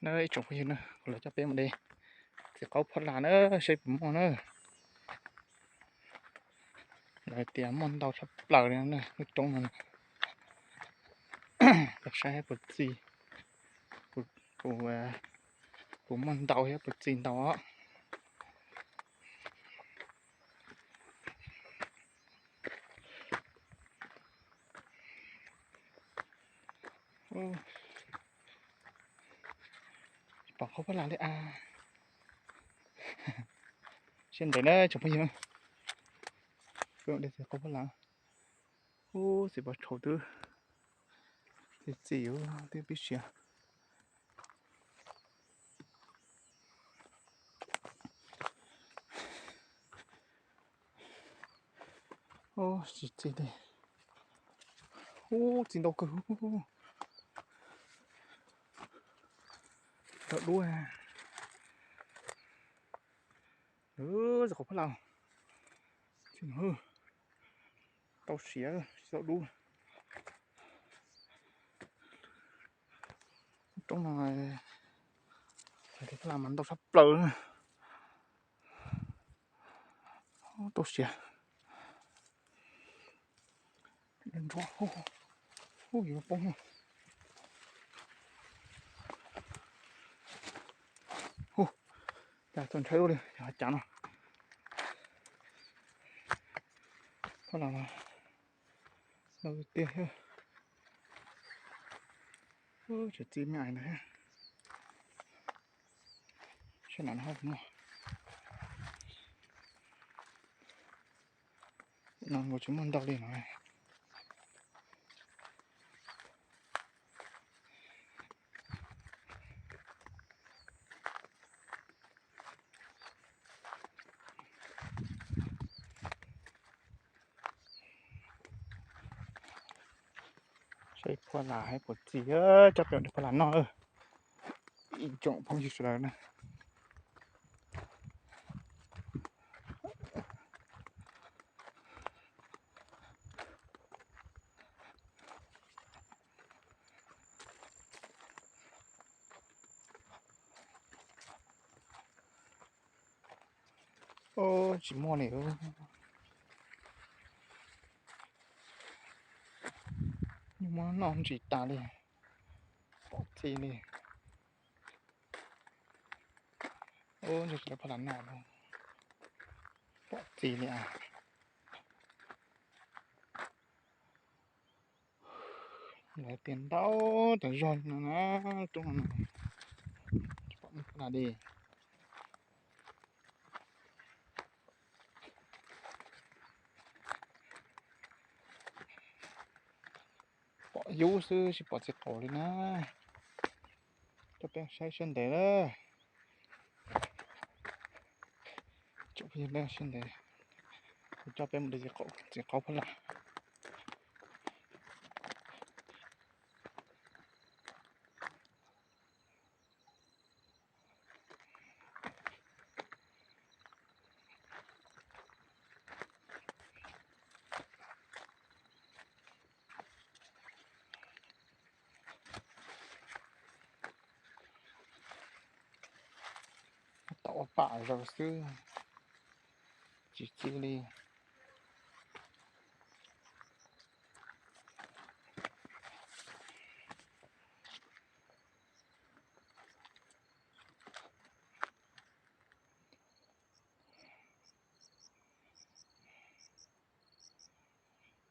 Na ib tsoom phooj ywg na, kuv los coj peb mus de txiv qaub phab las na, saib puas muaj na. Lawv tias muaj ntau tshaj plaws li no na, lub roob no na. Los saib puas txi, puas, puas muaj ntau thiab puas txi ntau os. Pom qaub phab las li a. Siab ntev na tsoom phooj ywg. Peb mus de txiv qaub phab las. Ub, txiv pos tshauv twb txi txi yuav twb pib siav. Tsis txi li. Ub, txi ntau kawg. Tau dub. Txiv qaub phab las. Tau siav tsis tau dub. Roob no txiv qaub phab las mas ntau tshaj plaws. Tau siav. Ntsuab, ub, yuav poob. Ub, cas txaus ntshai ua luaj li cov hav cav no. Phab las no ntau tiag thiab. Tseem txi me ais ntawd thiab. Saib no no, no nkaus tsis muaj ntau li no. Saib phab las hais puas txi, coj peb de phab las noj. Ib tsoom phooj ywg sawv daws na. Tsis muaj li. Muab noj ntsis tas li. Pom txi li. Ub, ntshe tsis tau phab las noj li. Pom txi li as. Lawv tias ntau tas zog no na, roob no tsis pom muaj phab las li. Pom yub xwb tsis pom txiv qaub li na. Coj peb saib siab ntev lawm. Tsoom phooj ywg na, siab ntev, kuv coj peb mus de txiv qaub phab las. Tau ua pam zaws xwb, tsis txi li.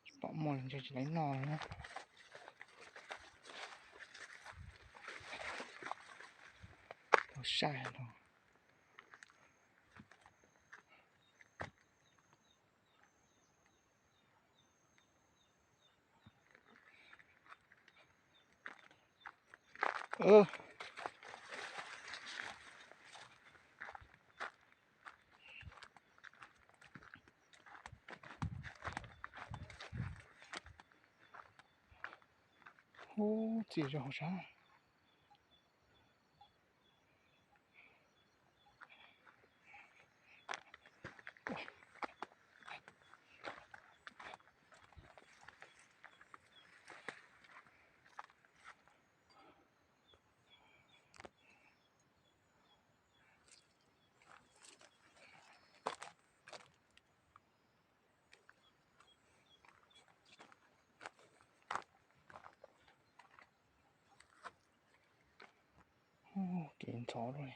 Tsis pom muaj li, ntshe tsis tau noj li na. Tau sai los. Ub, txi zog hauv sab. Kev ntxhov li.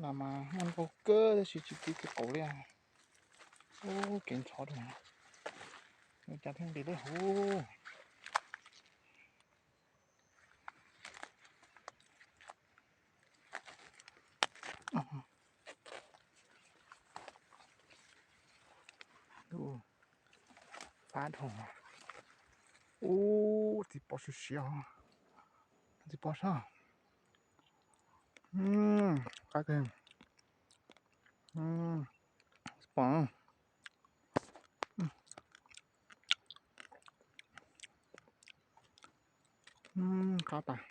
Las mas muaj ntau kawg tab sis tsis txi txiv qaum li. Ub, kev ntxhov li. Ua cas thiaj nqis deb huv. Fab dhau. Ub, txiv pom siav siav. Txiv pom sab. Qab kawg. Txiv pom. Qab tas.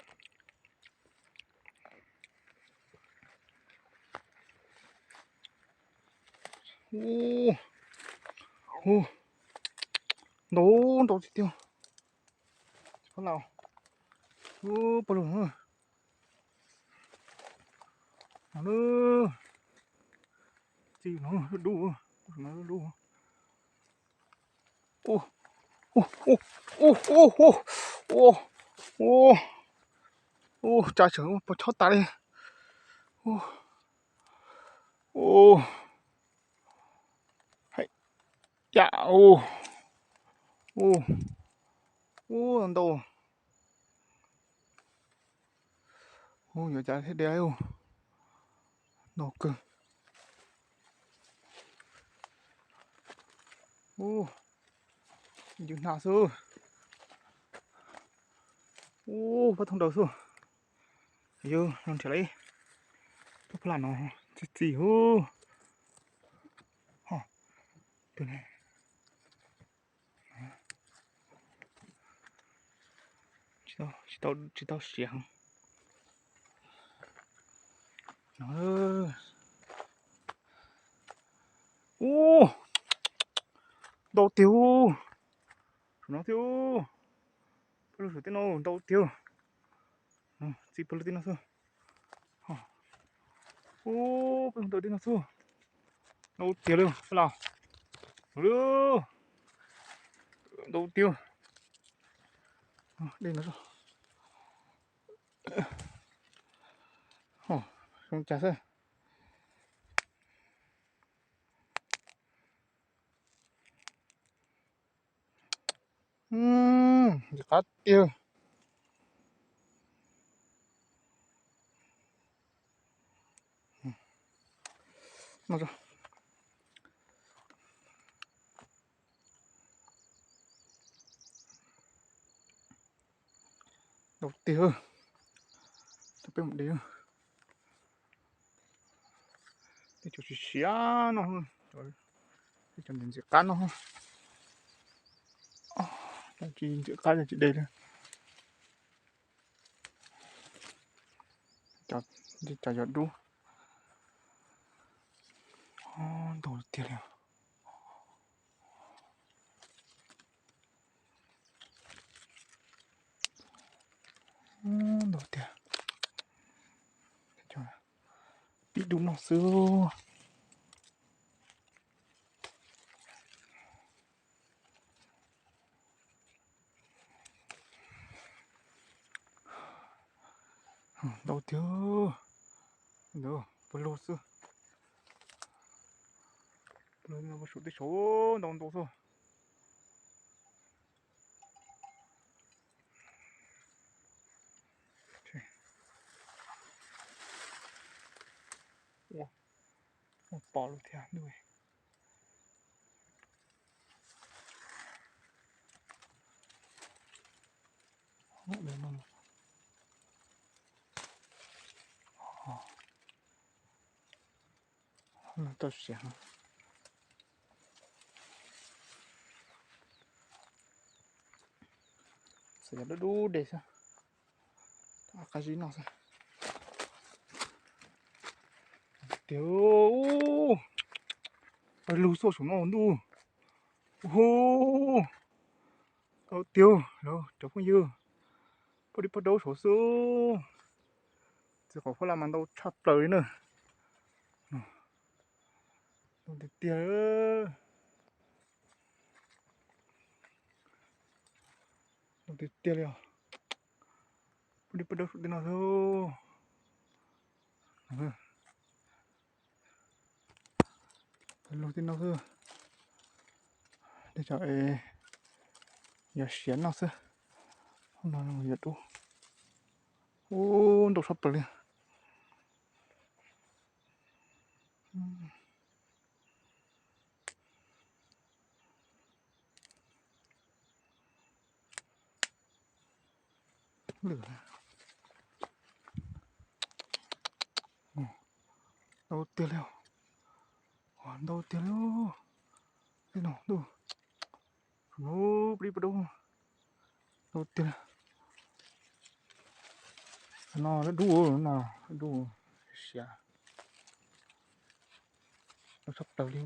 Ub, ntau ntau tiag tiag. Ub, pog lug no. Txiv no dub dub. Ub, ub, ub, ub, ub, ub, ub, tsa tseem pos chob tas li. Ub, ub, hais yam ub, ub, ub, ntau. Ub, yuav cas thiaj de ub, ntau kawg. Ub, ncw hna xwb. Ub, pab thooj daws xwb. Yus nrhiav li pab pab lam no txi txiv ub. Ho, tus ne. Tsis tau, tsis tau siav heev. No. Ub, ntau tiag ub. Saum no thiab ub. Peb lub saum tej no ntau tiag. Txi pawg lug tej no xwb. Ub, peb ntau tej no xwb. Ntau tiag li los. Ntau tiag. Dej no zoo cas xwb. Ntxim qab tiag. Ntau tiag. Cov peb mus de. Tej cov siav siav no, tej cov ntxim qab no. Cov tsis ntxim qab cov tsis de li. Cov yog dub. Ntau tiag li. Ntau tiag. Pib dub no xwb. Ntau tiag. Ntau, pawg lug xwb. Pawg lug no pawg saum tej saud ntau ntau xwb. Ua, ua pom lawm thiab ntuj. Tau siav. Xav yog dub dub de xwb. Qab zib no xwb. Tiag, pawg lug xwb saum no ntuj. Hu, ntau tiag, cov phooj ywg, poj dib poj daub saud xwb. Txiv qaum phuab laj mas ntau tshaj plaws li na. Ntau tiag tiag. Ntau tiag tiag li os. Pub dib pub daub saum tej no xwb. Lug tej no xwb. Tej tsam es yog siav noj xwb. Ub, ntau tshaj plaws li. Ntau tiag li, ntau tiag li. Tej no ntuj, pub dib pub daub, ntau tiag li. No dub, no dub, siav, ntau tshaj plaws li.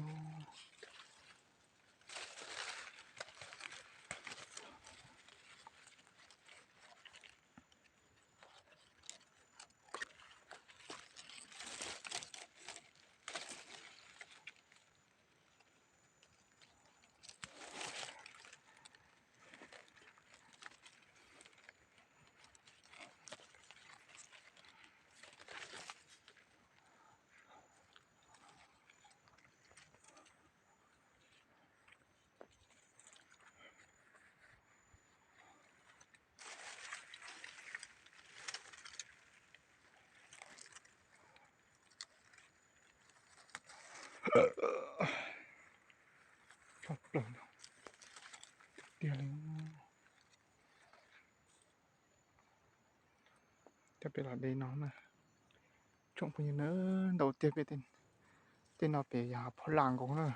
Tshaj plaws tiag li. Coj peb los de no na. Tsoom phooj ywg na, ntau tiag peb, tej no pem yog phuj lam nkaus na.